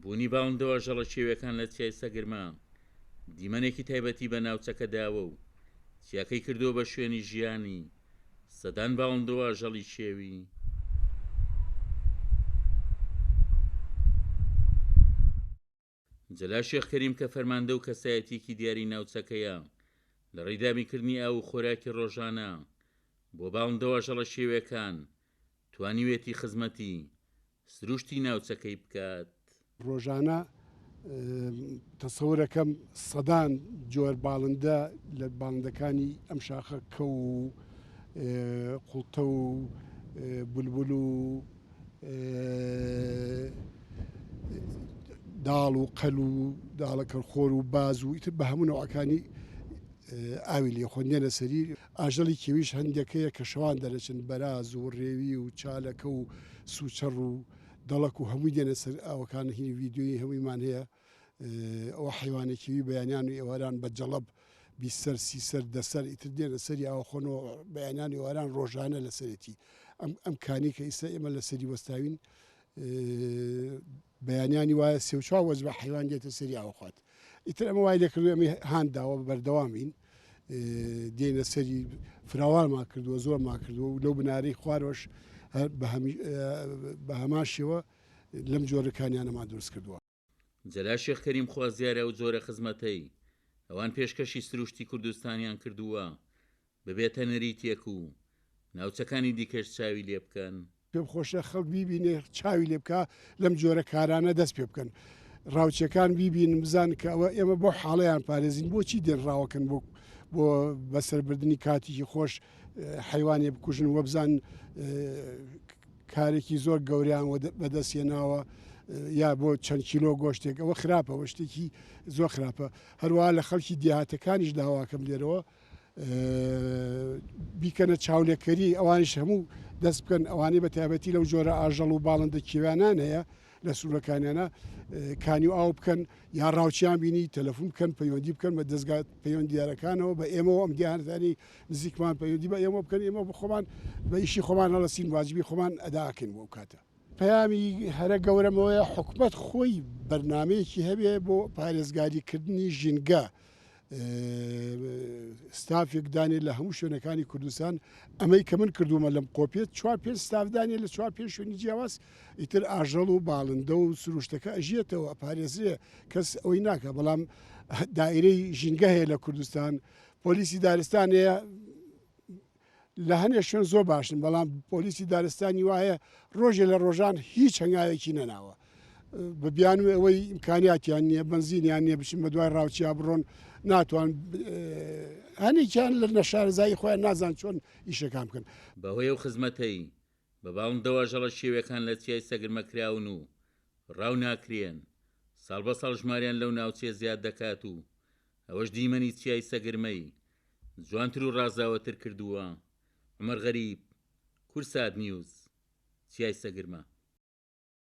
بوونی باڵندە و ئاژەڵە کێویەکان لە چیای سەگرمە دیمەنێکی تایبەتی بە ناوچەکە داوە و چیاکەی کردووە بە شوێنی ژیانی سەدان باڵندە و ئاژەڵی کێوی. جەلال شێخ کەریم کە فەرماندە و کەسایەتییەکی دیاری ناوچەکەیە، لە ڕێی دابینکردنی ئاو و خۆراکی ڕۆژانە بۆ باڵندە و ئاژەڵە شێوێکان، توانیویەتی خزمەتی سروشتی ناوچەکەی بکات. ڕۆژانە تەسەورەکەم سەدان جۆر باڵندە لە باڵندەکانی ئەم شاخە کەو و قوڵتە و بولبول و داڵ و قەل و داڵە کەرخۆر و باز و ئیتر بە هەموو نەوعەکانی ئاوی لێ خۆن دێنە سەری ئاژەڵی کێویش هەندێک هەیە کە شەوان دەرەچن بەراز و ڕێوی و چالەکە و سوچەڕ و دەڵەک و هەمووی دێنە سەر ئاوەکان هی ڤیدیۆیی هەموویمان هەیە ئەوە حیوانە کێوی بەیانیان و ئێواران بە جەڵەب 20 سەر سی سەر دە سەر ئیتر دێنە سەری ئاوە خۆنەوە بەیانیان ئێواران ڕۆژانە لەسەرێتی ئەم ئەم کانی کە ئیستا ئێمە لەسەری وەستاوین بەیانیانی وایە سێ و چوار وەجبە حەیوان دێتە سەری ئاوە خوات ئیتر ئەمە وای لێکردو ئەمە هان داوە بەردەوامین دێنە سەری فراوانمان کردووە زۆرمان کردووە و لەو بنارەی خوارەوەش بە هەمان شێوە لەم جۆرە کانیانەمان دروست کردووە. جەلال شێخ کەریم خوازیارە ئەو جۆرە خزمەتەی ئەوان پێشکەشی سروشتی کوردستانیان کردووە ببێتە نەریتێک و ناوچەکانی دیکەش چاوی لێ بکەن. پێم خۆشە خەڵک بیبینێ چاوی لێ بکا لەم جۆرە کارانە دەست پێ بکەن ڕاوچیەکان بیبینن بزانن کە ئەوە ئێمە بۆ حاڵیان پارێزین بۆچی دێن ڕاوەکەن بۆ بۆ بەسەربردنی کاتێکی خۆش حیوانێ بکوژن وەبزان کارێکی زۆر گەوریان بەدەست هێناوە یا بۆ چەند کیلۆ گۆشتێک ئەوە خراپە وە شتێکی زۆر خراپە هەروە لە خەڵکی دیهاتەکانیش داواکەم لێرەوە بیکەنە چاولێکەری ئەوانیش هەموو دەست بکەن ئەوانەی بە تایبەتی لەو جۆرە ئاژەڵ و باڵندە کێویانان هەیە لە سوورەکانیانە کانی و ئاو بکەن یا ڕاوچیان بینی تەلەفۆن بکەن پەیوەندی بکەن بە دەستگا پەیوەندیارەکانەوە بە ئێمەوە ئەم دیانەتانی نزیکمان پەیوەندی بە ئێمە بکەن ئێمە بخۆمان بە ئیشی خۆمان هەڵەسین واجبی خۆمان ئەداکەین بۆ کاتە. پەیامی هەرە گەورەم ئەوەیە حکومەت خۆی بەرنامەیەکی هەبێ بۆ پارێزگاری کردنی ژینگە ستافێک دانێ لە هەموو شوێنەکانی کوردستان ئەمەی کە من کردومە لەم قۆپێت چوار پێنج ستاف دانێ لە چوار پێنج شوێنی جیاواز ئیتر ئاژەڵ و باڵندە و سروشتەکە ئەژیێتەوە ئەپارێزرێ کەس ئەوەی ناکە بەڵام دایرەی ژینگە هەیە لە کوردستان پۆلیسی دارستان هەیە لە هەنێ شوێن زۆر باشن بەڵام پۆلیسی دارستانی وایە ڕۆژێ لە ڕۆژان هیچ هەنگاوێکی نەناوە بە بیانوی ئەوەی ئیمکانیاتیان نییە بنزینیان نییە بچن بە دوای ڕاوچیا بڕۆن ناتوان هەنێکیان لە نەشارەزایی خۆیان نازان چۆن ئیشەکان بکەن. بەهۆی ئەو خزمەتەی بە باڵندەوە ئاژەڵە شێویەکان لە چیای سەگرمە کراون و ڕاو ناکرێن، ساڵ بە ساڵ ژمارەیان لەو ناوچەیە زیاد دەکات و ئەوەش دیمەنی چیای سەگرمەی جوانتر و ڕازاوەتر کردووە. عومەر غەریب، کوردسات نیوز، چیای سەگرمە.